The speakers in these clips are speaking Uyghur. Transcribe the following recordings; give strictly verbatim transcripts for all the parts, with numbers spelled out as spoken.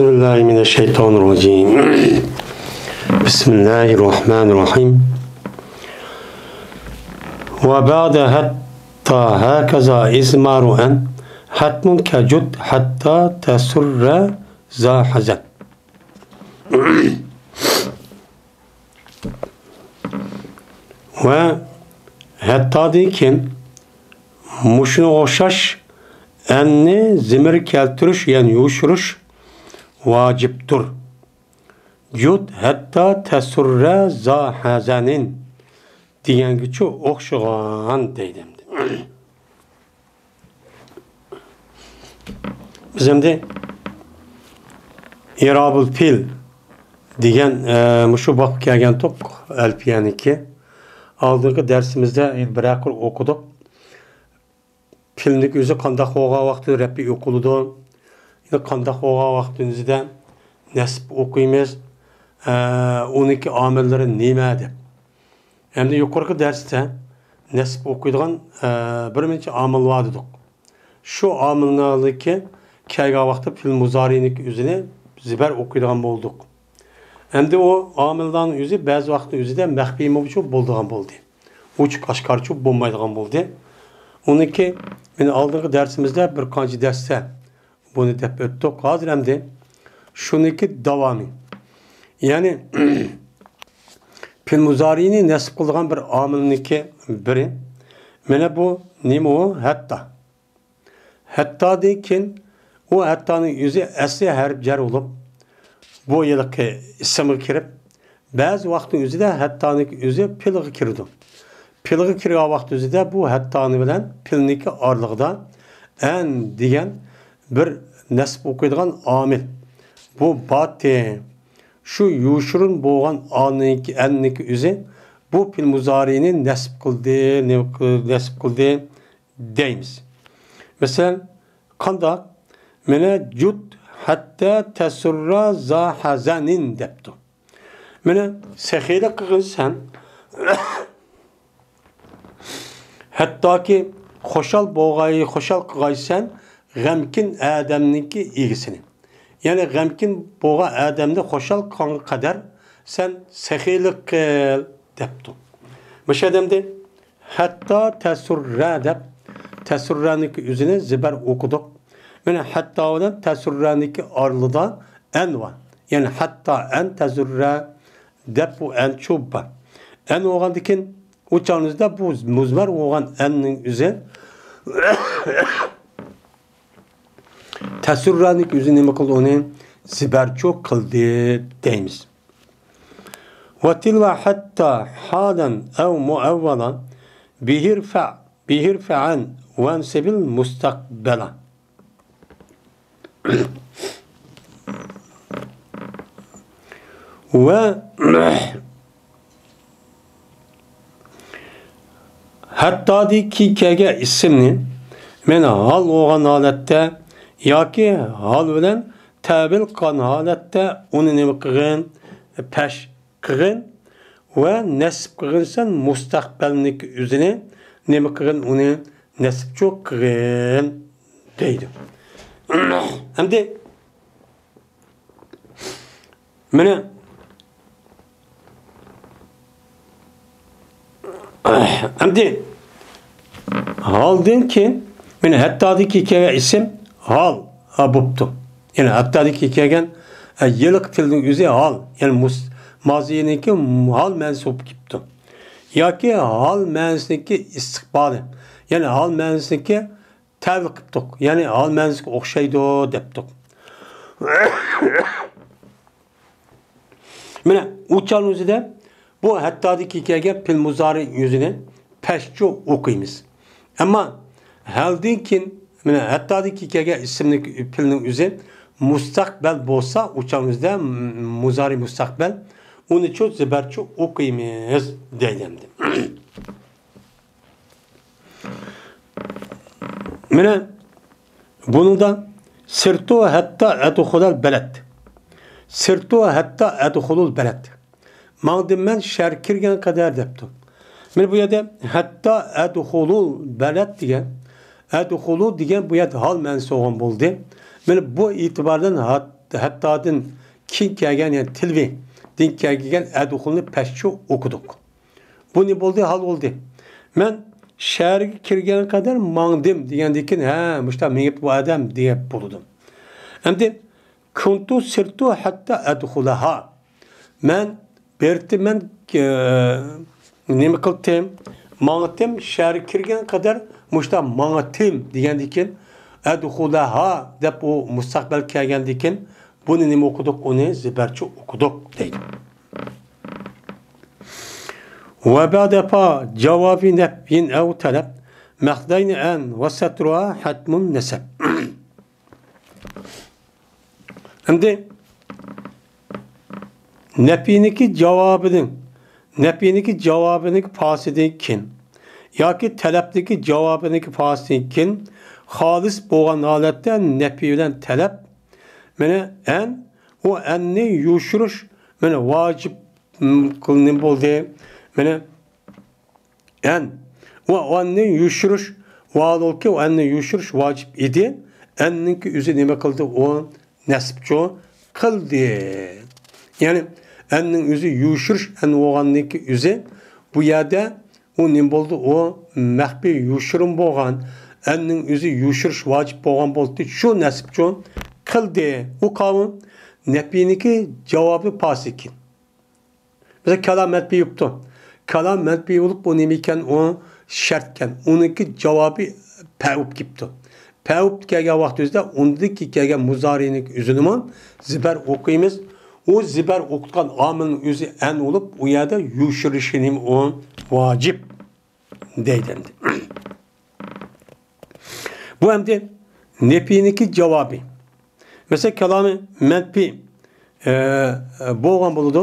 بالله من الشيطان الرجيم. بسم الله الرحمن الرحيم. وبعد حتى هكذا إضمار أن حتم كجد حتى تسر ذا حزن. ۋە ھەتتادىن كېيىن مۇشۇنىڭغا ئوخشاش ئەننى زىمىر كەلتۈرۈش، يەنى يوشۇرۇش ۋاجىپتۇر. جۇت ھەتتا تەسۇررە زا ھەزەنىن دېگەنگىچۇ ئوخشىغان دەيدۇ ئەمدى. بىز ئەمدى ئىرابۇل پىل دېگەن، ئە، مۇشۇ بابقا كەلگەنتۇق ئەلپىيەنىڭكى. ئالدىنقى دەرسىمىزدە بىرەر قۇر ئوقۇدۇق. پىلنىڭكى ئۆزى قانداق بولغان ۋاقتىدا رەپئى ئوقۇلىدۇ؟ يەنە قانداق بولغان ۋاقتىدا نەسب ئوقۇيمىز؟ ئە، ئۇنىڭكى ئامىللىرى نېمە دەپ. ئەمدى يۇقىرىقى دەرستە نەسب ئوقۇيدىغان، ئە، بىر نەچچە ئامىل بار دېدۇق. شۇ ئامىلنىڭكى كەلگەن ۋاقىتتا پېئىل مۇزارىنىڭكى ئۆزىنى زىبەر ئوقۇيدىغان بولدۇق. ئەمدى ئۇ ئامىللارنىڭ ئۆزى بەزى ۋاقىتنىڭ ئۆزىدە مەخپىيمۇ بولىدىغان بولدى. ئوچۇق ئاشكارىچۇ بولمايدىغان بولدى. ئۇنىڭكى مانا ئالدىنقى دەرسىمىزدە بىر قانچە دەرستە بۇنى دەپ ئۆتتۇق. ھازىر ئەمدى شۇنىڭكى داۋامى. يەنى پېئىل مۇزارىنى نەسب قىلىدىغان بىر ئامىلنىڭكى بىرى. مانا بۇ نېمە ئۇ؟ ھەتتا. ھەتتادىن كېيىن ئۇ ھەتتانىڭ ئۆزى ئەسلى ھەرپ جەر بولۇپ، بۇ ھېلىقى ئىسىمغا كىرىپ، بەزى ۋاقىتنىڭ ئۆزىدە ھەتتانىڭكى ئۆزى پېئىلغا كىرىدۇ. پېئىلغا كىرگەن ۋاقىت ئۆزىدە بۇ ھەتتانى بىلەن پېئىلنىڭكى ئارىلىقىدا ئەن دېگەن بىر نەسب ئوقۇيدىغان ئامىل. بۇ باتى. شۇ يوشۇرۇن بولغان ئانىڭكى، ئەننىڭكى ئۆزى بۇ پېئىل مۇزارىنى نەسب قىلدى، نېمە قىل-، نەسب قىلدى دەيمىز. مەسىلەن، قانداق؟ مانا جۇت ھەتتا تەسۇررا زا ھەزەنىن دەپتۇ. مانا سېخىيلىق قىلغىنسەن، ھەتتاكى خۇشال بولغاي، خۇشال قىلغايسەن غەمكىن ئادەمنىڭكى ئىگىسىنى. يەنى غەمكىن بولغان ئادەمنى خۇشال قىلغان قەدەر سەن سېخىيلىق قىل دەپتۇ. مۇشۇ ئادەمدە ھەتتا تەسۇررە دەپ، تەسۇررەنىڭكى ئۆزىنى زىبەر ئوقۇدۇق. مانا ھەتتا بىلەن تەسۇررەنىڭكى ئارىلىدا ئەن بار. يەنى ھەتتا ئەن تەسۇررە دەپ بۇ ئەن چوپ بار. ئەن بولغاندىن كېيىن ئۇ چاغنىڭىزدا بۇ مۇزمەر بولغان ئەننىڭ ئۆزى تەسۇررەنىڭكى ئۆزى نېمە قىلدى ئۇنى؟ زىبەرچۇ قىلدى دەيمىز. وتلو حتى حالا أو مؤولا بحرف، بحرف عن وانصب المستقبل. ۋە ھەتتادىكى كەلگەن ئىسىمنى مەن ھال بولغان ھالەتتە ياكى ھال بىلەن تەۋىل قىلغان ھالەتتە ئۇنى نېمە قىلغىن؟ پەش قىلغىن ۋە نەسب قىلغىنسەن مۇستەقبەلنىكى ئۆزىنى نېمە قىلغىن؟ ئۇنى نەسبچۇ قىلغىن دەيدۇ. ئەمدى مانا ئەمدى ھالدىن كېيىن مانا ھەتتادىكى كەلگەن ئىسىم ھال، ھا، بوپتۇ. يەنى ھەتتادىكى كەلگەن، ئە، ھېلىقى پېئىلنىڭ ئۆزى ھال، يەنى مۇس-، مازىينىڭكى ھال مەنىسى بولۇپ كېلىپتۇ. ياكى ھال مەنىسىنىڭكى ئىستىقبالى، يەنى ھال مەنىسىنىڭكى تەۋىل قىپتۇق. يەنى ھال مەنىسىگە ئوخشايدۇ دەپتۇق. مانا ئۇ چاغنىڭ ئۆزىدە بۇ ھەتتادىكى كەلگەن پېئىل مۇزارىنىڭ ئۆزىنى پەشچۇ ئوقۇيمىز. ئەمما ھالدىن كېيىن، مانا ھەتتادىكى كەلگەن ئىسىمنىڭ، پېئىلنىڭ ئۆزى مۇستەقبەل بولسا، ئۇ چاغنىڭ ئۆزىدە مۇزارى مۇستەقبەل، ئۇنىچۇ زىبەرچۇ ئوقۇيمىز دەيدۇ ئەمدى. مانا بۇنىڭدا سىرتۇ ھەتتا ئەدخۇلەل بەلەد. سىرتۇ ھەتتا ئەدخۇلۇل بەلەد. ماڭدىم مەن شەھەر كىرگەن قەدەر دەپتۇ. مانا بۇ يەردە ھەتتا ئەدخۇلۇل بەلەد دېگەن، ئەدخۇلۇ دېگەن بۇ يەردە ھال مەنىسى بولغان بولدى. مانا بۇ ئېتىباردىن ھەت-، ھەتتادىن كېيىن كەلگەن، يەنى تىلۋىدىن كېيىن كەلگەن ئەدخۇلنى پەسچۇ ئوقۇدۇق. بۇ نېمە بولدى؟ ھال بولدى. مەن شەھەرگە كىرگەن قەدەر ماڭدىم دېگەندىن كېيىن، ھە، مۇشتا مېڭىپ بۇ ئادەم دېگەن بولىدۇ. ئەمدى كۇنتۇ سىرتۇ ھەتتا ئەدخۇلەھا. مەن بېرىپتىمەن، ئە، نېمە قىلدىم؟ ماڭدىم، شەھەرگە كىرگەن قەدەر مۇشتا ماڭدىم دېگەندىن كېيىن، ئەدخۇلەھا دەپ ئۇ مۇستەقبەل كەلگەندىن كېيىن، بۇنى نېمە ئوقۇدۇق؟ ئۇنى زىبەرچۇ ئوقۇدۇق دەيدۇ. ۋە بەدەپا جاۋابى نەپيىن ئەۋ تەلەپ مەخدەينى ئەن ۋە سەترۇھا ھەتمۇن نەسەب. ئەمدى نەپىنىڭكى جاۋابىنىڭ، نەپىنىڭكى جاۋابىنىڭكى پاسىدىن كېيىن ياكى تەلەپنىڭكى جاۋابىنىڭكى پاسىدىن كېيىن خالىس بولغان ھالەتتە نەپى بىلەن تەلەپ، مانا، ئەن، ئۇ ئەننى يوشۇرۇش، مانا، ۋاجىپ، م، قىلىنىپ بولدى. مانا، ئەن. ۋە ئەننى يوشۇرۇش، ۋاھالۇكى، ئەننى يوشۇرۇش ۋاجىپ ئىدى. ئەننىڭكى ئۆزى نېمە قىلدى؟ ئۇ نەسبچۇ قىلدى. يەنى ئەننىڭ ئۆزى يوشۇرۇش، ئەن بولغاننىڭكى ئۆزى. بۇ يەردە ئۇ نېمە بولدى؟ ئۇ مەخپىي يوشۇرۇن بولغان. ئەننىڭ ئۆزى يوشۇرۇش ۋاجىپ بولغان بولدى. شۇ نەسبچۇ قىلدى. ئۇ قاۋۇ نەپىنىڭكى جاۋابى پاسىكىن. مەسىلەن، كالام مەنپىي بوپتۇ. كالام مەنپىي بولۇپ، ئۇ نېمە ئىكەن؟ ئۇ شەرتكەن. ئۇنىڭكى جاۋابى پە بوپ كېلىپتۇ. پە بوپ كەلگەن ۋاقتىمىزدا ئۇندىن كېيىن كەلگەن مۇزارىنىڭ ئۆزىنىمۇ زىبەر ئوقۇيمىز. ئۇ زىبەر ئوقۇتقان ئامىلنىڭ ئۆزى ئەن بولۇپ، ئۇ يەردە يوشۇرۇشى نېمە؟ ئۇ ۋاجىپ. دەيدۇ ئەمدى. بۇ ئەمدى نەپىنىڭكى جاۋابى. مەسىلەن، كالامى مەنپىي، ئە، بولغان بولىدۇ.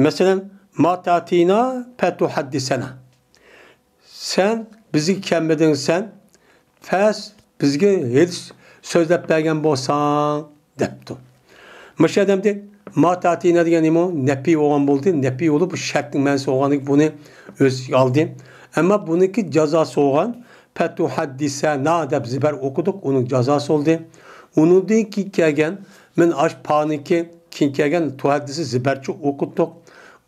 مەسىلەن، ما تاتىنا پەتۇھەددىسەنا. سەن بىزگە كەلمىدىڭ، سەن پەس بىزگە ھېلى سۆزلەپ بەرگەن بولساڭ. دەپتۇ. مۇشۇ ئادەمدە ما تاتىنا دېگەن نېمە؟ نەپىي بولغان بولدى. نەپىي بولۇپ، بۇ شەرتنىڭ مەنىسى بولغاندىن كېيىن بۇنى ئۆز ئىچىگە ئالدى. ئەمما بۇنىڭكى جازاسى بولغان پەتۇھەددىسەنا دەپ زىبەر ئوقۇدۇق، ئۇنىڭ جازاسى بولدى. ئۇنىڭدىن كېيىن كەلگەن مەن ئاش پانىڭكى كېيىن كەلگەن تۇھەددىسى زىبەرچۇ ئوقۇتتۇق.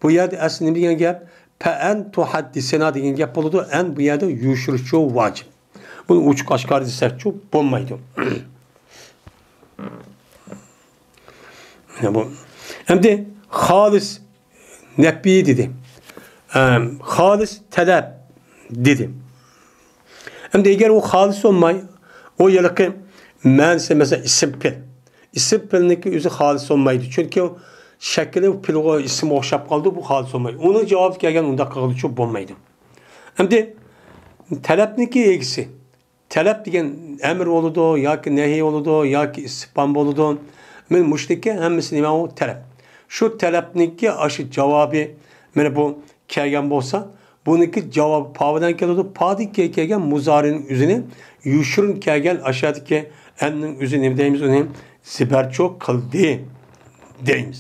بۇ يەردە ئەسلى نېمە دېگەن گەپ؟ پەئەن تۇھەددىسەنا دېگەن گەپ بولىدۇ. ئەن بۇ يەردە يوشۇرۇشچۇ ۋاجىپ. بۇنى ئوچۇق ئاشكارا دېسەكچۇ بولمايدۇ. مانا بۇ. ئەمدى خالىس نەپىي دېدى. ئەم، خالىس تەلەپ دېدى. ئەمدى ئەگەر ئۇ خالىس بولماي، ئۇ ھېلىقى مەنىسى، مەسىلەن، ئىسىم پېئىل. ئىسىم پېئىلنىڭكى ئۆزى خالىس بولمايدۇ. چۈنكى ئۇ شەكلى پېئىلغا، ئىسىمغا ئوخشاپ قالىدۇ، بۇ خالىس بولمايدۇ. ئۇنىڭ جاۋابى كەلگەن ئۇنداق قىلغىلىچۇ بولمايدۇ. ئەمدى تەلەپنىڭكى ئىگىسى. تەلەپ دېگەن ئەمىر بولىدۇ، ياكى نەھىي بولىدۇ، ياكى ئىستىفھام بولىدۇ. مانا مۇشۇنىڭكى ھەممىسى نېمە؟ ئۇ تەلەپ. شۇ تەلەپنىڭكى ئاشۇ جاۋابى، مانا بۇ كەلگەن بولسا، بۇنىڭكى جاۋابى پا بىلەن كېلىدۇ. پادىن كېيىن كەلگەن مۇزارىنىڭ ئۆزىنى يوشۇرۇن كەلگەن ئاشۇ يەردىكى ئەننىڭ ئۆزى نېمە دەيمىز؟ ئۇنى زىبەرچۇ قىلدى دەيمىز.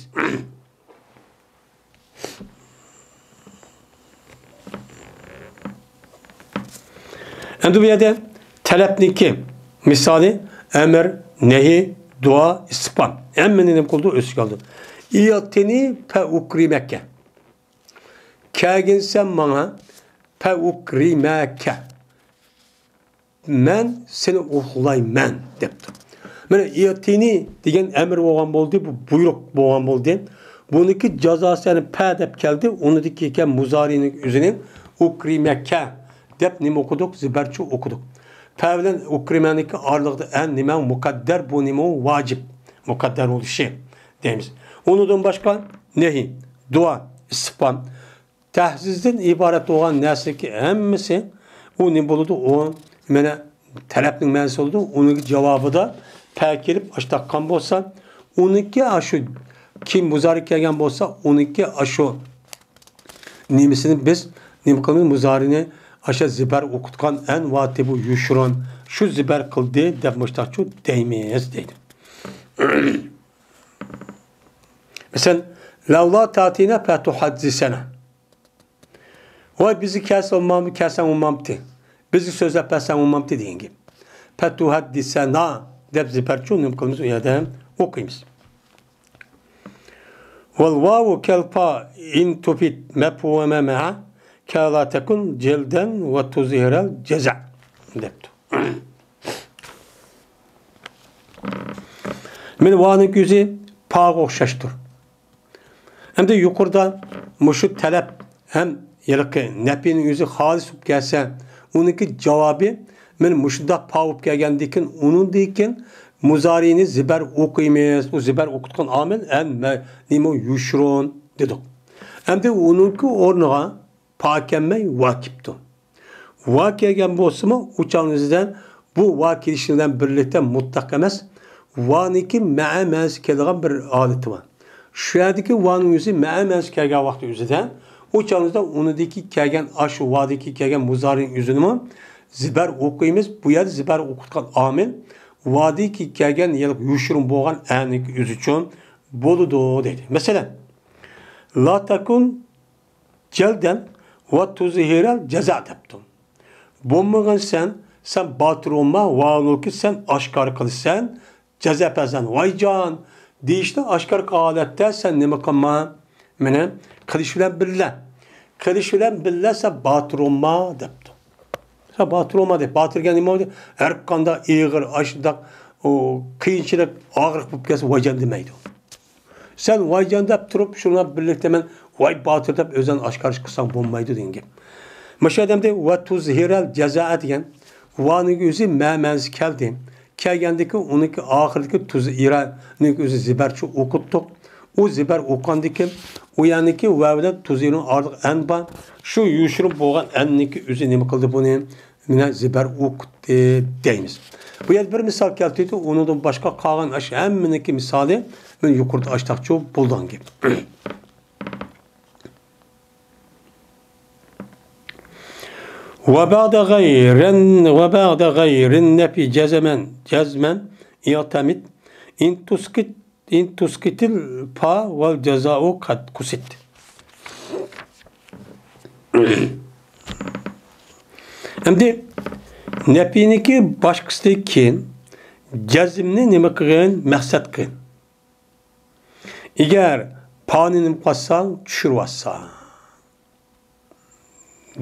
ئەمدى بۇ يەردە تەلەپنىڭكى مىسالى ئەمىر، نەھىي، دۇئا، ئىستىفھام. ھەممىنى نېمە قىلدى؟ ئۆز ئىچىگە ئالدى. ئىئتىنى پەئۇكرىمەكە. كەلگىنسەن ماڭا، پەئۇكرىمەكە. مەن سېنى ئۇلۇغلايمەن دەپتۇ. مانا ئىئتىنى دېگەن ئەمىر بولغان بولدى، بۇ بۇيرۇق بولغان بولدى. بۇنىڭكى جازاسى، يەنى پە دەپ كەلدى، ئۇنىڭدىن كېيىن مۇزارىنىڭ ئۆزىنى ئۇكرىمەكە دەپ نېمە ئوقۇدۇق؟ زىبەرچۇ ئوقۇدۇق. پە بىلەن ئۇكرىمەنىڭكى ئارىلىقىدا ئەن نېمە؟ مۇقەددەر، بۇ نېمە؟ ۋاجىپ. مۇقەددەر بولۇشى دەيمىز. ئۇنىڭدىن باشقا نەھىي، دۇئا، ئىستىفھام، تەھزىزدىن ئىبارەت بولغان نەرسىلىكى ھەممىسى ئۇ نېمە بولىدۇ؟ ئۇ مانا تەلەپنىڭ مەنىسى بولىدۇ. ئۇنىڭ جاۋابىدا پە كېلىپ ئاشتاققان بولسا، ئۇنىڭكى ئاشۇ كېيىن مۇزارى كەلگەن بولسا، ئۇنىڭكى ئاشۇ نېمىسىنى بىز نېمە قىلىمىز؟ مۇزارىنى ئاشۇ زىبەر ئوقۇتقان ئەن ۋاتىبۇ يوشۇرۇن، شۇ زىبەر قىلدى دەپ مۇشتاقچۇ دەيمىز دەيدۇ. مەسىلەن، لەۋلا تاتىنا پەتۇھەددىسەنا. ۋاي، بىزگە كەلسە بولمام-، كەلسەڭ بولمامتى؟ بىزگە سۆزلەپ بەرسەڭ بولمامتى دېگەن گەپ. پەتۇھەددىسەنا دەپ زىبەرچۇ نېمە قىلىمىز؟ ئۇ يەردە ئوقۇيمىز. والواو كالفا إن تفد مفهوم مع كلا تكن جلدا وتظهر الجزع دەپتۇ. مانا ۋانىڭ ئۆزى پاغا ئوخشاشتۇر. ئەمدى يۇقىرىدا مۇشۇ تەلەپ ھەم ھېلىقى نەپىنىڭ ئۆزى خالىس بولۇپ كەلسە، ئۇنىڭكى جاۋابى مانا مۇشۇنداق پا بولۇپ كەلگەندىن كېيىن، ئۇنىڭدىن كېيىن مۇزارىنى زىبەر ئوقۇيمىز. ئۇ زىبەر ئوقۇتقان ئامىل ئەن مە-، نېمە يوشۇرۇن دېدۇق. ئەمدى ئۇنىڭكى ئورنىغا پا كەلمەي ۋا كېلىپتۇ. ۋا كەلگەن بولسىمۇ، ئۇ چاغنىڭ ئۆزىدە بۇ ۋا كېلىشى بىلەن بىرلىكتە مۇتلەق ئەمەس، ۋانىڭكى مەئە مەنىسى كېلىدىغان بىر ھالىتى بار. شۇ يەردىكى ۋانىڭ ئۆزى مەئە مەنىسى كەلگەن ۋاقتى ئۆزىدە، ئۇ چاغنىڭ ئۆزىدە ئۇنىڭدىكى كەلگەن، ئاشۇ ۋادىكى كەلگەن مۇزارىنىڭ ئۆزىنىمۇ زىبەر ئوقۇيمىز. بۇ يەردە زىبەر ئوقۇتقان ئامىل ۋادىكى كەلگەن يوشۇرۇن بولغان ئەنىڭكى ئۆزى ئۈچۈن بولىدۇ دەيدۇ. مەسىلەن، لا تكن جلدا وتظهر الجزع دەپتۇ. بولمىغىن سەن، سەن باتۇر بولما، ۋاھالۇكى سەن ئاشكارا قىلىسەن، جەزا پەزەن، ۋايجان دېيىشنى ئاشكارا قىلغان ھالەتتە سەن نېمە قىلما؟ مېنى قىلىش بىلەن بىللە. قىلىش بىلەن بىللە سەن باتۇر بولما دەپتۇ. سەن باتۇر بولما دەپ، باتۇر دېگەن نېمە بولدى؟ ھەر قانداق ئېغىر، ئاشۇنداق، ئۇ، قىيىنچىلىق، ئاغرىق بولۇپ كەلسە، ۋايجان دېمەيدۇ. سەن ۋايجان دەپ تۇرۇپ، شۇنىڭ بىلەن بىرلىكتە مەن ۋاي باتۇر دەپ ئۆزۈڭنى ئاشكارا قىلساڭ بولمايدۇ دېگەن گەپ. مۇشۇ ئادەمدە ۋە تۇزھىرەل جەزائە دېگەن ۋانىڭ ئۆزى مە مەنىسى كەلدى. كەلگەندىكى ئۇنىڭكى ئاخىرىدىكى تۇزھىرەنىڭ ئۆزى زىبەرچە ئوقۇتتۇق. ئۇ زىبەر ئوقۇغاندىكى ئۇ يەرنىكى ۋە بىلەن تۇزھىرىنىڭ ئارىلىق ئەن بار. شۇ يوشۇرۇن بولغان ئەننىكى ئۆزى نېمە قىلدى بۇنى؟ مانا زىبەر ئوقۇتتى دەيمىز. بۇ يەردە بىر مىسال كەلتۈردى، ئۇنىڭدىن باشقا قالغان ئاشۇ ھەممىنىڭكى مىسالى مانا يۇقىرىدا ئاشتاقچۇ بولىدىغان گەپ. وبعد غير، وبعد غير النفي جزما، جزما اعتمد إن تسقط، إن تسقط الفا والجزاء قد قصد. ئەمدى نەپىنىڭكى باشقىسىدىن كېيىن جەزمنى نېمە قىلغىن؟ مەقسەت قىلغىن. ئەگەر پانى نېمە قىلساڭ، چۈشۈرۈۋاتساڭ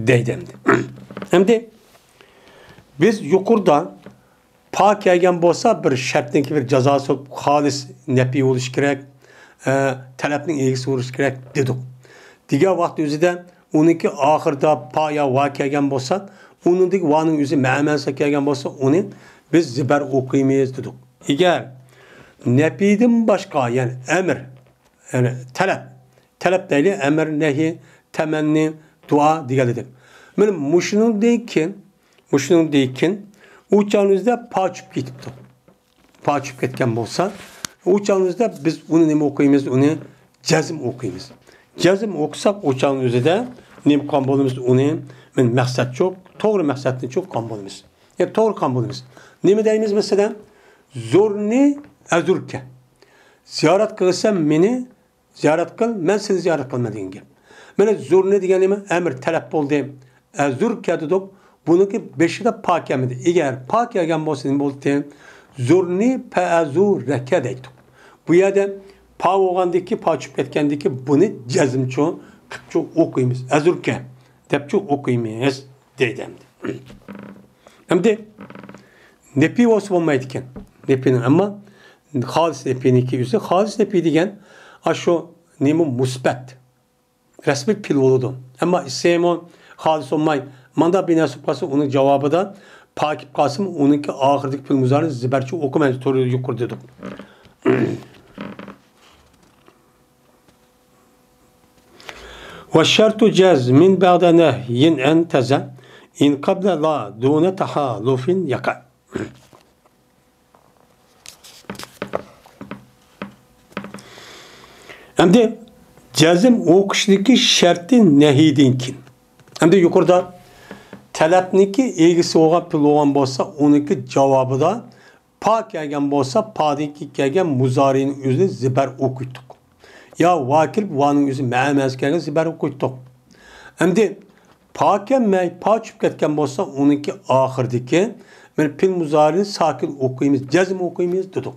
دەيدۇ ئەمدى. ئەمدى بىز يۇقىرىدا پا كەلگەن بولسا، بىر شەرتنىڭكى بىر جازاسى بولۇپ، خالىس نەپى بولۇشى كېرەك، ئە، تەلەپنىڭ ئىگىسى بولۇشى كېرەك دېدۇق. دېگەن ۋاقىت ئۆزىدە ئۇنىڭكى ئاخىرىدا پا يا ۋا كەلگەن بولسا، ئۇنىڭدىكى ۋانىڭ ئۆزى مەمەنسە كەلگەن بولسا، ئۇنى بىز زىبەر ئوقۇيمىز دېدۇق. ئەگەر نەپىدىن باشقا، يەنى ئەمر، يەنى تەلەپ، تەلەپ دەيلى، ئەمر، نەھى، تەمەننى، دۇئا دېگەنلىدەك. مانا مۇشۇنىڭدىن كېيىن، مۇشۇنىڭدىن كېيىن ئۇ چاغنىڭىزدا پا چۈشۈپ كېتىپتۇ. پا چۈشۈپ كەتكەن بولسا، ئۇ چاغنىڭىزدا بىز ئۇنى نېمە ئوقۇيمىز؟ ئۇنى جەزم ئوقۇيمىز. جەزم ئوقۇساق، ئۇ چاغنىڭ ئۆزىدە نېمە قىلغان بولىمىز؟ ئۇنى مەن مەقسەتچۇ، توغرا مەقسەتنىچۇ قىلغان بولىمىز. يا توغرا قىلغان بولىمىز. نېمە دەيمىز مەسىلەن؟ زۇرنى ئەزۇركە. زىيارەت قىلسام مېنى زىيارەت قىل، مەن سېنى زىيارەت قىلىمەن دېگەن گەپ. مانا زۇرنى دېگەن نېمە؟ ئەمر، تەلەپ بولدى. ئەزۇركە دېدۇق. بۇنىڭكى بېشىدا پا كەلمىدى. ئەگەر پا كەلگەن بولسا نېمە بولاتتى؟ زۇرنى پەئەزۇرەكە دەيتتۇق. بۇ يەردە پا بولغاندىكى، پا چۈشۈپ كەتكەندىكى بۇنى جەزمچۇ قىپچۇ ئوقۇيمىز. ئەزۇركە دەپچۇ ئوقۇيمىز دەيدۇ ئەمدى. ئەمدى نەپى بولسا بولمايدىكەن. نەپىنىڭ ئەمما خالىس نەپىنىڭكى ئۆزى. خالىس نەپى دېگەن ئاشۇ نېمە؟ مۇسبەت. رەسمىي پېئىل بولىدۇ. ئەمما ئىسمى خالىس بولماي، ماندا بىناسى بولۇپ قالسا، ئۇنىڭ جاۋابىدا پا كېلىپ قالسىمۇ، ئۇنىڭكى ئاخىرىدىكى پېئىل مۇزارىنى زىبەرچە ئوقۇمايمىز، تۇرى يۇقىرى دېدۇق. وشرط جزم بعد نهي أن تزع إن قبل لا دون تحالف يقع. ئەمدى جەزم ئوقۇشنىڭكى شەرتى نەھىدىن كېيىن. ئەمدى يۇقىرىدا تەلەپنىڭكى ئىگىسى بولغان پېئىل بولغان بولسا، ئۇنىڭكى جاۋابىدا پا كەلگەن بولسا، پادىن كېيىن كەلگەن مۇزارىنىڭ ئۆزىنى زىبەر ئوقۇيتتۇق. يا ۋا كېلىپ، ۋانىڭ ئۆزى مەمەنسى كەلگەن زىبەر ئوقۇيتتۇق. ئەمدى پا كەلمەي، پا چۈشۈپ كەتكەن بولسا، ئۇنىڭكى ئاخىرىدىكى مانا پېئىل مۇزارىنى ساكىن ئوقۇيمىز، جەزم ئوقۇيمىز دېدۇق.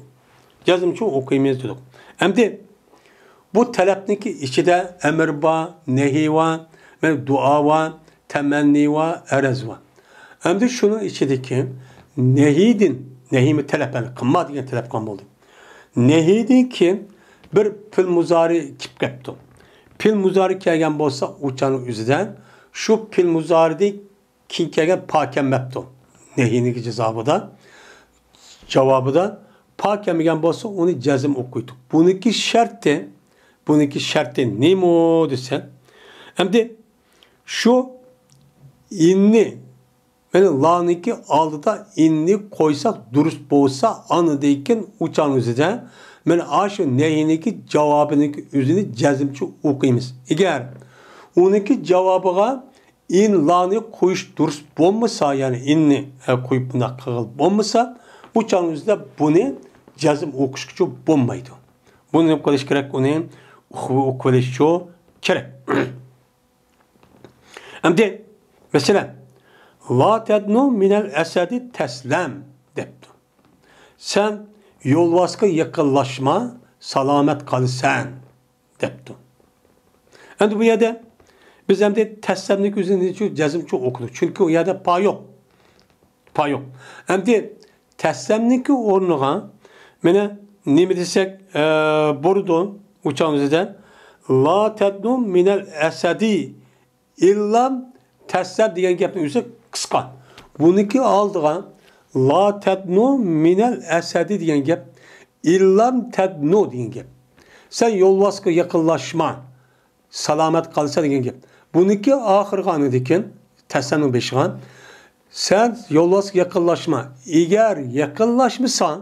جەزمچۇ ئوقۇيمىز دېدۇق. ئەمدى بۇ تەلەپنىڭكى ئىچىدە ئەمىر بار، نەھىي بار، مەن دۇئا بار، تەمەننى بار، ئەرز بار. ئەمدى شۇنىڭ ئىچىدىكى نەھىيدىن، نەھىيمۇ تەلەپ، يەنى قىلما دېگەن تەلەپ قىلغان بولدى. نەھىيدىن كېيىن بىر پېئىل مۇزارى كېلىپ قاپتۇ. پېئىل مۇزارى كەلگەن بولسا، ئۇ چاغنىڭ ئۆزىدە شۇ پېئىل مۇزارىدىن كېيىن كەلگەن پا كەلمەپتۇ. نەھىينىڭكى جازابىدا، جاۋابىدا پا كەلمىگەن بولسا، ئۇنى جەزم ئوقۇيدۇ. بۇنىڭكى شەرتى، بۇنىڭكى شەرتى نېمە دېسە، ئەمدى شۇ ئىننى، يەنى لانىڭكى ئالدىدا ئىننى قويساق دۇرۇس بولسا، ئاندىن كېيىن ئۇ چاغنىڭ ئۆزىدە مانا ئاشۇ نەھىينىڭكى جاۋابىنىڭكى ئۆزىنى جەزمچە ئوقۇيمىز. ئەگەر ئۇنىڭكى جاۋابىغا ئىن لانى قويۇش دۇرۇس بولمىسا، يەنى ئىننى، ئە، قويۇپ بۇنداق قىلغىلى بولمىسا، ئۇ چاغنىڭ ئۆزىدە بۇنى جەزم ئوقۇشقىچە بولمايدۇ. بۇنى نېمە قىلىش كېرەك؟ ئۇنى ئۇقۇۋېلىشچۇ كېرەك. ئەمدى، مەسىلەن، «لا تەدنۇ مىنەل ئەسەدى تەسلەم» دەپتۇ. «سەن يولۋاسقا يېقىنلاشما، سالامەت قالىسەن» دەپتۇ. ئەمدى بۇ يەردە بىز ئەمدى تەسلەمنىڭكى ئۆزىنى نېمە ئۈچۈن جەزم ئوقۇدۇق؟ چۈنكى ئۇ يەردە پا يوق. پا يوق. ئەمدى تەسلەمنىڭكى ئورنىغا مانا نېمە دېسەك، ئە، بولىدۇ، ئۇ چاغنىڭ ئۆزىدە «لا تەدنۇ مىنەل ئەسەدى ئىللام تەسلەم» دېگەن گەپنىڭ ئۆزى قىسقا. بۇنىڭكى ئالدىغا «لا تەدنۇ مىنەل ئەسەدى» دېگەن گەپ، «ئىللام تەدنۇ» دېگەن گەپ. «سەن يولۋاسقا يېقىنلاشما، سالامەت قالىسەن» دېگەن گەپ. بۇنىڭكى ئاخىرىغا ئاندىن كېيىن تەسلەمنىڭ بېشىغا «سەن يولۋاسقا يېقىنلاشما، ئەگەر يېقىنلاشمىساڭ،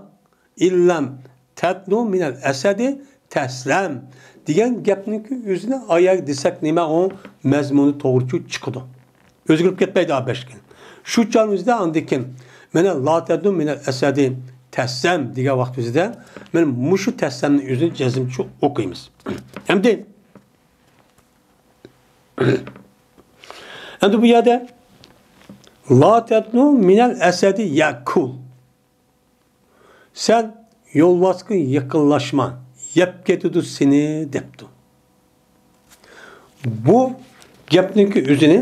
ئىللام تەدنۇ مىنەل ئەسەدى تەسلەم» دېگەن گەپنىڭكى ئۆزىنى ئاياغ دېسەك نېمە، ئۇ مەزمۇنى توغرىچۇ چىقىدۇ. ئۆزگىرىپ كەتمەيدۇ ئابەشكىن. شۇ چاغنىڭ ئۆزىدە ئاندىن كېيىن مانا «لا تەدنۇ مىنەل ئەسەدى تەسلەم» دېگەن ۋاقىت ئۆزىدە مانا مۇشۇ تەسلەمنى ئۆزىنى جەزمچە ئوقۇيمىز. ئەمدى، ئەمدى بۇ يەردە «لا تەدنۇ مىنەل ئەسەدى يەكۇل». «سەن يولۋاسقا يېقىنلاشما، يەپ كېتىدۇ سېنى» دەپتۇ. بۇ گەپنىڭكى ئۆزىنى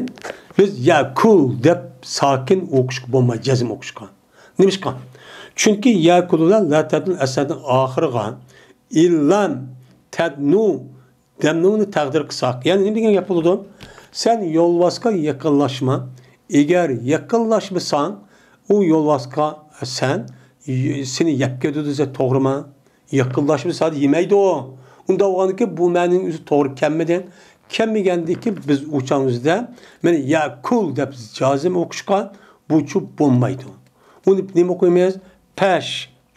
بىز «يەكۇل» دەپ ساكىن ئوقۇشقا بولمايدۇ، جەزم ئوقۇشقا. نېمىشقا؟ چۈنكى «يەكۇل» بىلەن «لا تەدنۇ» ئەسەرنىڭ ئاخىرىغا «ئىللام تەدنۇ» دەمنۇنى تەقدىر قىلساق، يەنى نېمە دېگەن گەپ بولىدۇ؟ «سەن يولۋاسقا يېقىنلاشما، ئەگەر يېقىنلاشمىساڭ، ئۇ يولۋاسقا سەن، سېنى يەپ كېتىدۇ» دېسە، توغرىمۇ؟ يېقىنلاشمىسا يېمەيدۇ. ئۇنداق بولغاندىكىن بۇ مەنىنىڭ ئۆزى توغرا كەلمىدى. كەلمىگەندىكىن بىز ئۇ چاغنىڭ ئۆزىدە مانا «يەكۇل» دەپ جازم ئوقۇشقا بۇچۇ بولمايدۇ. ئۇنى نېمە ئوقۇيمىز؟ پەش.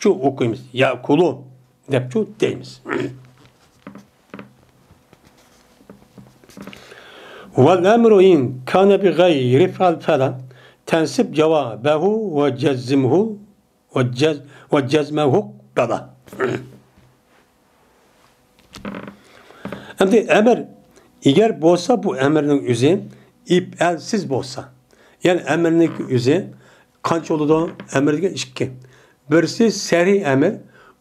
چۇ ئوقۇيمىز، يەكۇلۇ دەپچۇ دەيمىز. ۋەل ئەمرۇ ئىن كانە بىغەيرى فەل فەلا تەنسىب جاۋابەھۇ ۋە جەززىمھۇ ۋە جەز-، ۋە جەزمەھۇ بەلا. ئەمدى ئەمىر ئەگەر بولسا، بۇ ئەمىرنىڭ ئۆزى ئىپئەلسىز بولسا، يەنى ئەمىرنىڭ ئۆزى قانچە بولىدۇ؟ ئەمىر دېگەن ئىككى. بىرسى سەرىي ئەمىر،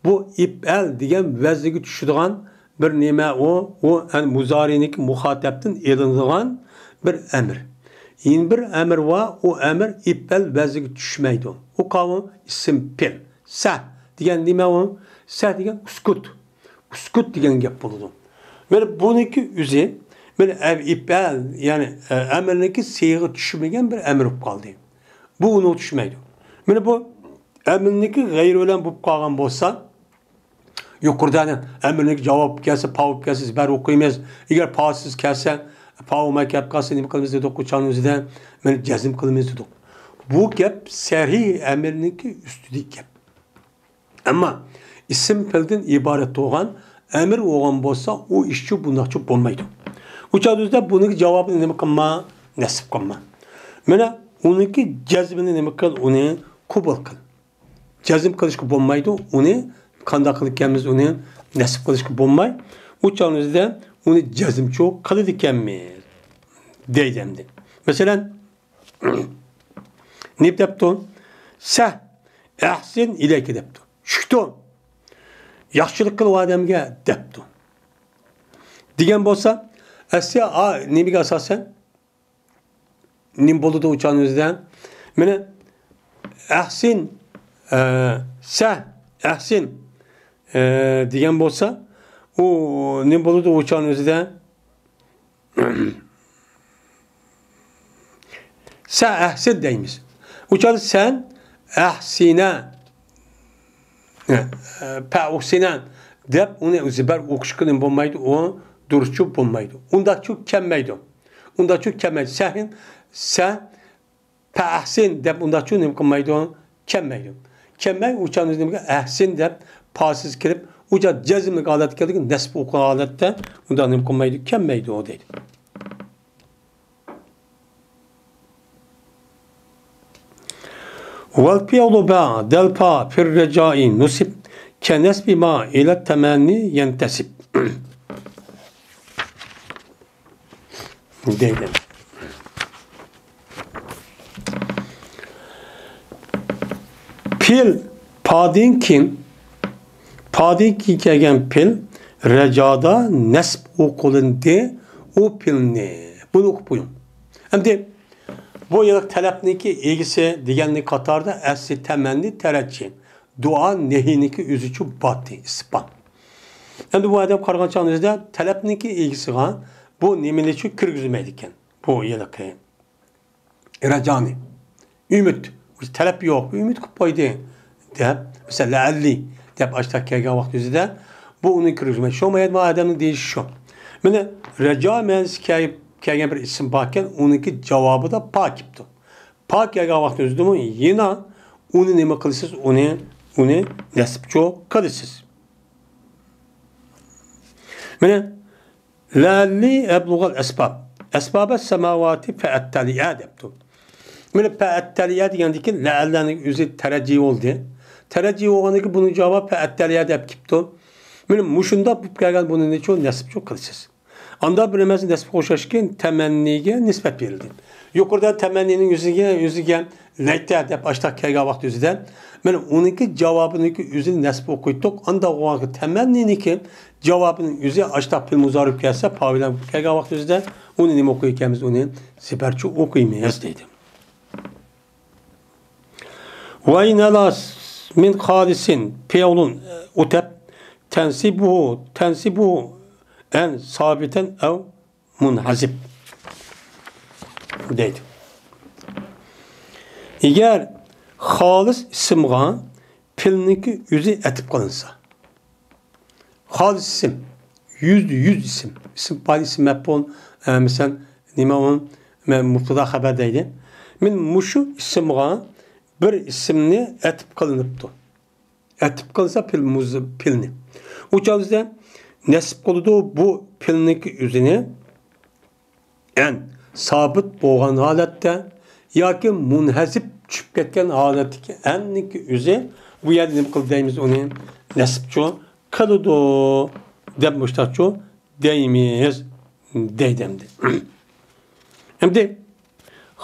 بۇ ئىپئەل دېگەن ۋەزنگە چۈشىدىغان بىر نېمە ئۇ، ئۇ ئەن مۇزارىنىڭكى مۇخاتەپتىن ئېلىنىدىغان بىر ئەمىر. يەنە بىر ئەمىر بار، ئۇ ئەمىر ئىپئەل ۋەزنگە چۈشمەيدۇ. ئۇ قاۋۇ ئىسىم پېئىل. سەھ دېگەن نېمە ئۇ؟ سەھ دېگەن ئۇسكۇت. ئۇسكۇت دېگەن گەپ بولىدۇ. مانا بۇنىڭكى ئۆزى، مانا ئە-، ئىپئەل، يەنى، ئە، ئەمىرنىڭكى سىيغىغا چۈشمىگەن بىر ئەمىر بولۇپ قالدى. بۇ ئۇنىڭغا چۈشمەيدۇ. مانا بۇ ئەمىرنىڭكى غەيرى بىلەن بولۇپ قالغان بولسا، يۇقىرىدا ئەمىرنىڭكى جاۋاب كەلسە، پا بولۇپ كەلسە، بىز بەرىبىر ئوقۇيمىز. ئەگەر پاسىز كەلسە، پا بولماي كەپ قالسا، نېمە قىلىمىز دېدۇق، قۇچانىڭ ئۆزىدە مانا جەزم قىلىمىز دېدۇق. بۇ گەپ سەرىي ئەمىرنىڭكى ئۈستىدىكى گەپ. ئەمما ئىسىم پېئىلدىن ئىبارەت بولغان ئەمىر بولغان بولسا، ئۇ ئىشچۇ بۇنداقچە بولمايدۇ. ئۇ چاغدا ئۆزىدە بۇنىڭكى جاۋابىنى نېمە قىلما؟ نەسب قىلما. مانا ئۇنىڭكى جەزمىنى نېمە قىل؟ ئۇنى قوبۇل قىل. جەزم قىلىشقا بولمايدۇ. ئۇنى قانداق قىلىدىكەنمىز؟ ئۇنى نەسب قىلىشقا بولماي، ئۇ چاغنىڭ ئۆزىدە ئۇنى جەزمچۇ قىلىدىكەنمىز دەيدۇ ئەمدى. مەسىلەن، نېمە دەپتۇ؟ سەھ ئەھسىن ئىلەيكە دەپتۇ. چۈشتۇ. ياخشىلىق قىل ئۇ ئادەمگە دەپتۇ. دېگەن بولسا، ئەسلى ئا، نېمىگە ئاساسەن؟ نېمە بولىدۇ ئۇ چاغنىڭ ئۆزىدە؟ مانا، ئەھسىن، ئە، سە، ئەھسىن، ئە، دېگەن بولسا، ئۇ نېمە بولىدۇ ئۇ چاغنىڭ ئۆزىدە؟ سە ئەھسىن دەيمىز. ئۇ چاغدا سەن ئەھسىنە، پە ئۇھسىنە دەپ ئۇنى زىبەر ئوقۇشقا نېمە بولمايدۇ، ئۇ دۇرۇسچۇ بولمايدۇ. ئۇنداقچۇ كەلمەيدۇ. ئۇنداقچۇ كەلمەيدۇ. سەھىن، سە، پە ئەھسىن دەپ ئۇنداقچۇ نېمە قىلمايدۇ؟ كەلمەيدۇ. كەلمەي ئۇ چاغدا نېمىگە ئەھسىن دەپ پاسىز كىرىپ، ئۇ چاغ جەزملىك ھالەتكە كەلدى، نەسب ئوقۇغان ھالەتتە ئۇنداق نېمە قىلمايدۇ؟ كەلمەيدۇ دەيدۇ. والفعل بعد الفاء في الرجاء نصب كنصب ما إلى التمني ينتسب. دەيدۇ. پېئىل، پادىن كېيىن، پادىن كېيىن كەلگەن پېئىل رەجادا نەسب ئوقۇلۇندى. ئۇ پېئىلنى، بۇنى ئوقۇپ قويۇڭ. ئەمدى بۇ يەردە تەلەپنىڭكى ئىگىسى دېگەننىڭ قاتارىدا ئەسلى تەمەننى، تەرەججى، دۇئا، نەھىنىڭكى ئۆزىچۇ باتى، ئىسپان. ئەمدى بۇ ئادەم قارىغان چاغنىڭ ئۆزىدە تەلەپنىڭكى ئىگىسىغا بۇ نېمىنىچۇ كىرگۈزمەيدىكەن. بۇ ھېلىقى رەجانى. ئۈمىد. تەلەپ يوق. ئۈمىد قىلىپ قويدى. دەپ، مەسىلەن، لەئەللى دەپ ئاشتاق كەلگەن ۋاقىت ئۆزىدە بۇ ئۇنى كىرگۈزمەيدۇ. شۇ مايەدە ئادەمنىڭ دېيىشى شۇ. مانا، رەجا مەنىسى كەل-، كەلگەن بىر ئىسىم باركەن، ئۇنىڭكى جاۋابىدا پا كېلىپتۇ. پا كەلگەن ۋاقىت ئۆزىدىمۇ يەنە ئۇنى نېمە قىلىسىز؟ ئۇنى، ئۇنى نەسبچۇ قىلىسىز. مانا، لەئەللى ئەبلۇغەل ئەسباب. ئەسبابەس سەماۋاتى فەئەتتەلىئە دەپتۇ. مانا، فەئەتتەلىئە دېگەندىكىن لەئەللەنىڭ ئۆزى تەرەججى بولدى. تەرەججى بولغاندىكىن بۇنىڭ جاۋابى فەئەتتەلىئە دەپ كېلىپتۇ. مانا، مۇشۇنداق بولۇپ كەلگەن بۇنى نېچۇ نەسبچۇ قىلىسىز. ئاندا بىر ئەمەس نەسبى ئوخشاشكەن تەمەننىگە نىسبەت بېرىلدى. يۇقىرىدا تەمەننىنىڭ ئۆزىگە، ئۆزىگە لەيتە دەپ ئاشتاق كەلگەن ۋاقىت ئۆزىدە، مانا ئۇنىڭكى جاۋابىنىڭكى ئۆزىنى نەسبى ئوقۇيتتۇق. ئاندا ئۇ تەمەننىنىڭكى جاۋابىنىڭ ئۆزى ئاشتاق پېئىل مۇزارىپ كەلسە، پاۋىلەن كەلگەن ۋاقىت ئۆزىدە ئۇنى نېمە ئوقۇيكەنمىز؟ ئۇنى زىبەرچۇ ئوقۇيمىز دەيدۇ. ۋەينەلاس مىن خالىسىن پېئلۇن ئۇتەپ تەنسىبۇ، تەنسىبۇ ئەن سابىتەن ئەۋ مۇنھەزىپ دەيدۇ. ئەگەر خالىس ئىسىمغا پېئىلنىڭكى ئۆزى ئەتىپ قىلىنسا، خالىس ئىسىم، يۈزدە يۈز ئىسىم، ئىسىم پائىل، ئىسىم مەپئۇل، ئە، مەسىلەن، نېمە ئۇ، مە-، مۇبتادا خەبەر دەيلى. مەن مۇشۇ ئىسىمغا بىر ئىسىمنى ئەتىپ قىلىنىپتۇ. ئەتىپ قىلسا پېئىل مۇز-، پېئىلنى. ئۇ چاغدا بىزدە نەسب قىلىدۇ بۇ پېئىلنىڭكى ئۆزىنى. ئەن سابىت بولغان ھالەتتە ياكى مۇنھەزىپ چۈشۈپ كەتكەن ھالەتتىكى ئەننىڭكى ئۆزى بۇ يەردە نېمە قىلدى دەيمىز ئۇنى؟ نەسبچۇ قىلىدۇ دەپ مۇشتاقچۇ دەيمىز دەيدۇ ئەمدى. ئەمدى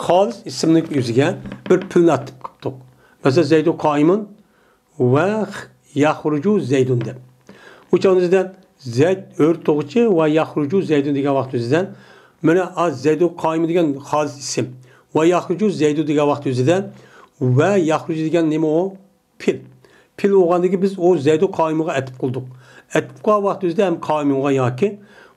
خالىس ئىسىمنىڭ ئۆزىگە بىر پېئىلنى ئاتىپ قىپتۇق. مەسىلەن، زەيدۇ قائىمۇن ۋە يەخرۇجۇ زەيدۇن دەپ. ئۇ چاغدا بىزدە زەيد ئۆرە تۇغۇچى ۋە يەخرۇجۇ زەيدۇن دېگەن ۋاقىت ئۆزىدە، مانا، ئا، زەيدۇ قائىمۇن دېگەن خالىس ئىسىم ۋە يەخرۇجۇ زەيدۇ دېگەن ۋاقىت ئۆزىدە ۋە يەخرۇجۇ دېگەن نېمە ئۇ؟ پېئىل. پېئىل بولغاندىن كېيىن بىز ئۇ زەيدۇ قائىمۇنغا ئەتىپ قىلدۇق. ئەتىپ قىلغان ۋاقىت ئۆزىدە ھەم قائىمۇنغا ياكى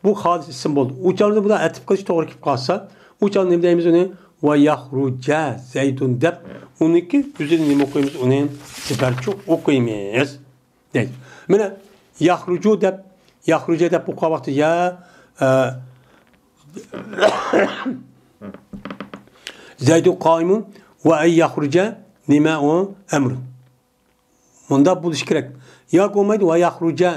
بۇ خالىس ئىسىم بولدى. ئۇ چاغدا بۇلار ئەتىپ قىلىش توغرا كېلىپ قالسا، ئۇ چاغدا نېمە دەيمىز ئۇنى؟ ۋە يەخرۇجە زەيدۇن دەپ، ئۇنىڭكى ئۆزىنى نېمە ئوقۇيمىز؟ ئۇنى زىبەرچۇ ئوقۇيمىز دەيدۇ. مانا، يەخرۇجۇ دەپ، يەخرۇجە دەپ ئوقۇغان ۋاقتى يا، ئە، زەيدۇ قائىمۇن ۋە ئەن يەخرۇجە نېمە ئۇ؟ ئەمرۇن. مۇنداق بولۇشى كېرەك. ياكى بولمايدۇ، ۋە يەخرۇجە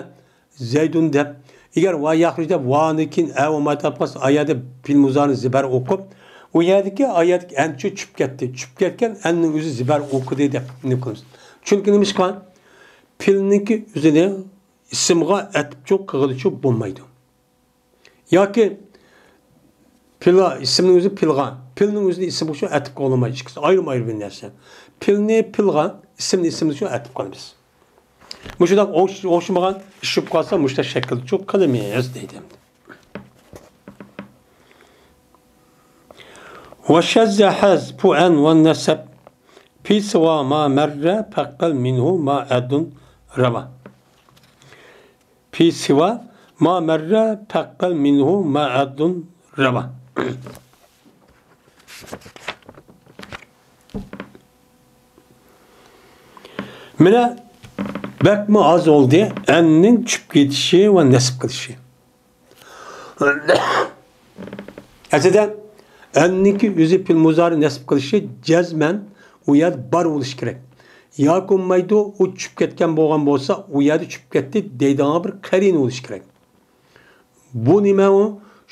زەيدۇن دەپ. ئەگەر ۋە يەخرۇجە دەپ ۋانىڭ كېيىن ئە بولماي تاپقاس، ئا يەردە پېئىل مۇزارىنى زىبەر ئوقۇپ، ئۇ يەردىكى، ئا يەردىكى ئەنچە چۈشۈپ كەتتى. چۈشۈپ كەتكەن ئەننىڭ ئۆزى زىبەر ئوقۇدى دەپ نېمە قىلىمىز؟ چۈنكى نېمىشقا؟ پېئىلنىڭكى ئۆزىنى ئىسىمغا ئەتىپچۇ قىلغىلىچۇ بولمايدۇ. ياكى پېئىلغا، ئىسىمنىڭ ئۆزى پېئىلغا، پېئىلنىڭ ئۆزىنى ئىسىمغا شۇ ئەتىپ قىلالمايدۇ. ئىككىسى ئايرىم-ئايرىم بىر نەرسە. پېئىلنى پېئىلغا، ئىسىمنى ئىسىمغا شۇ ئەتىپ قىلىمىز. مۇشۇنداق ئوخش-، ئوخشىمىغان ئىش بولۇپ قالسا، مۇشۇنداق شەكىلدە شۇ قىلىمىز دەيدۇ ئەمدى. وشذ حذف أن والنسب في سوى ما مر فاقبل منه ما عد روى. في سوى ما مر فاقبل منه ما عد روى. مانا بەكمۇ ئاز بولدى ئەننىڭ چۈشۈپ كېتىشى ۋە نەسب قىلىشى. ئەسلىدە ئەننىڭكى ئۆزى پېئىل مۇزارى نەسب قىلىشى جەزمەن ئۇ يەردە بار بولۇشى كېرەك. ياكى بولمايدۇ، ئۇ چۈشۈپ كەتكەن بولغان بولسا، ئۇ يەردە چۈشۈپ كەتتى دەيدىغان بىر قەرىنە بولۇشى كېرەك. بۇ نېمە ئۇ؟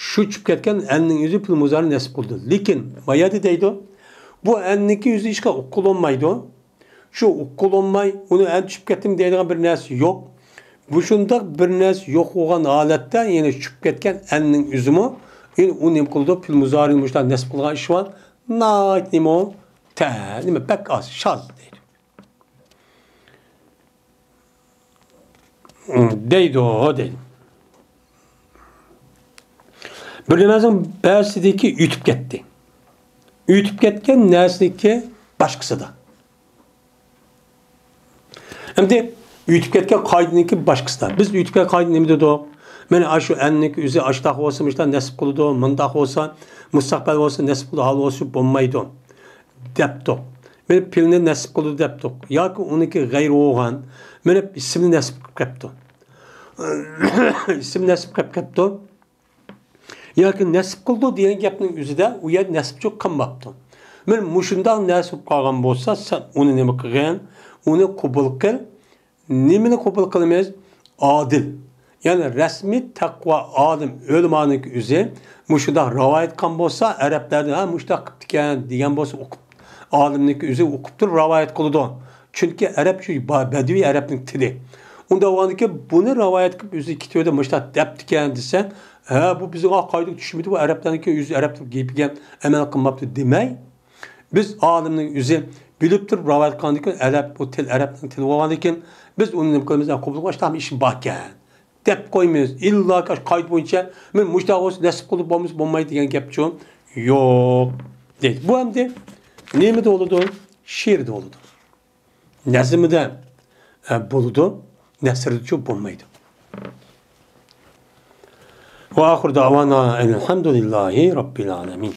شۇ چۈشۈپ كەتكەن ئەننىڭ ئۆزى پېئىل مۇزارى نەسب قىلىدۇ. لېكىن ما يەردە دەيدۇ، بۇ ئەننىڭكى ئۆزى ھېچقانداق ئۇقۇلۇنمايدۇ. شۇ ئۇقۇلۇنماي، ئۇنى ئەن چۈشۈپ كەتتىم دەيدىغان بىر نەرسە يوق. مۇشۇنداق بىر نەرسە يوق بولغان ھالەتتە، يەنى چۈشۈپ كەتكەن ئەننىڭ ئۆزىمۇ، يەنى ئۇ نېمە قىلىدۇ؟ پېئىل مۇزارىنى مۇشۇنداق نەسب قىلغان ئىش بار. ناھايىتى نېمە ئۇ؟ تە، نېمە، بەك ئاز، شاز دەيدۇ. دەيدۇ، دەيدۇ. بىر نېمەنىڭ بەزىسىدىكى ئۆتۈپ كەتتى. ئۆتۈپ كەتكەن نەرسىنىڭكى باشقىسىدا. ئەمدى ئۆتۈپ كەتكەن قائىدىنىڭكى باشقىسىدا. بىز ئۆتۈپ كەتكەن قائىدىنى نېمە دېدۇق؟ مانا ئاشۇ ئەننىڭكى ئۆزى ئاشۇنداق بولسا، مۇشۇنداق نەسب قىلىدۇ، مۇنداق بولسا، مۇستەقبەل بولسا نەسب قىلىدۇ، ھال بولسا بولمايدۇ دەپتۇق. مانا پېئىلنى نەسب قىلىدۇ دەپتۇق. ياكى ئۇنىڭكى غەيرى بولغان، مانا ئىسىمنى نەسب قىلىپ قېپتۇ. ئىسىم نەسب قىلىپ قېپتۇ. ياكى نەسب قىلىدۇ دېگەن گەپنىڭ ئۆزىدە ئۇ يەردە نەسبچۇ قىلماپتۇ. مانا مۇشۇنداق نەرسە بولۇپ قالغان بولسا، سەن ئۇنى نېمە قىلغىن؟ ئۇنى قوبۇل قىل. نېمىنى قوبۇل قىلىمىز؟ ئادىل. يەنى رەسمىي تەقۋا ئالىم ئۆلىمانىڭكى ئۆزى مۇشۇنداق راۋايەت قىلغان بولسا، ئەرەبلەردىن، ھە، مۇشۇنداق قىپتىكەن دېگەن بولسا، ئوقۇپ، ئالىمنىڭكى ئۆزى ئوقۇپ تۇرۇپ راۋايەت قىلىدۇ. چۈنكى ئەرەب شۇ با-، بەدىۋىي ئەرەبنىڭ تىلى. ئۇنداق بولغاندىكىن بۇنى راۋايەت قىلىپ ئۆزى كېتىۋېدى، مۇشۇنداق دەپتىكەن دېسە، ھە، بۇ بىزگە قايدىغا چۈشمىدى، بۇ ئەرەبلەرنىڭكى ئۆزى ئەرەب گېپىگە ئەمەل قىلماپتۇ دېمەي، بىز ئالىمنىڭ ئۆزى بىلىپ تۇرۇپ راۋايەت قىلغاندىكىن، ئەرەب، بۇ تىل ئەرەبنىڭ تىلى بولغاندىكىن، بىز ئۇنى نېمە قىلىمىز؟ قوبۇل قىلىش ئىشى باركەن دەپ قويمايمىز. ئىللا قائىدە بويىچە، مانا مۇشۇنداق بولسا نەسب قىلىدۇ، بولمىسا بولمايدۇ دېگەن گەپچۇ يوق دەيدۇ. بۇ ئەمدى نېمىدە بولىدۇ؟ شېئىردا بولىدۇ. نەزمىدە، ئە، بولىدۇ، نەسردىچۇ بولمايدۇ. وآخر دعوانا أن الحمد لله رب العالمين.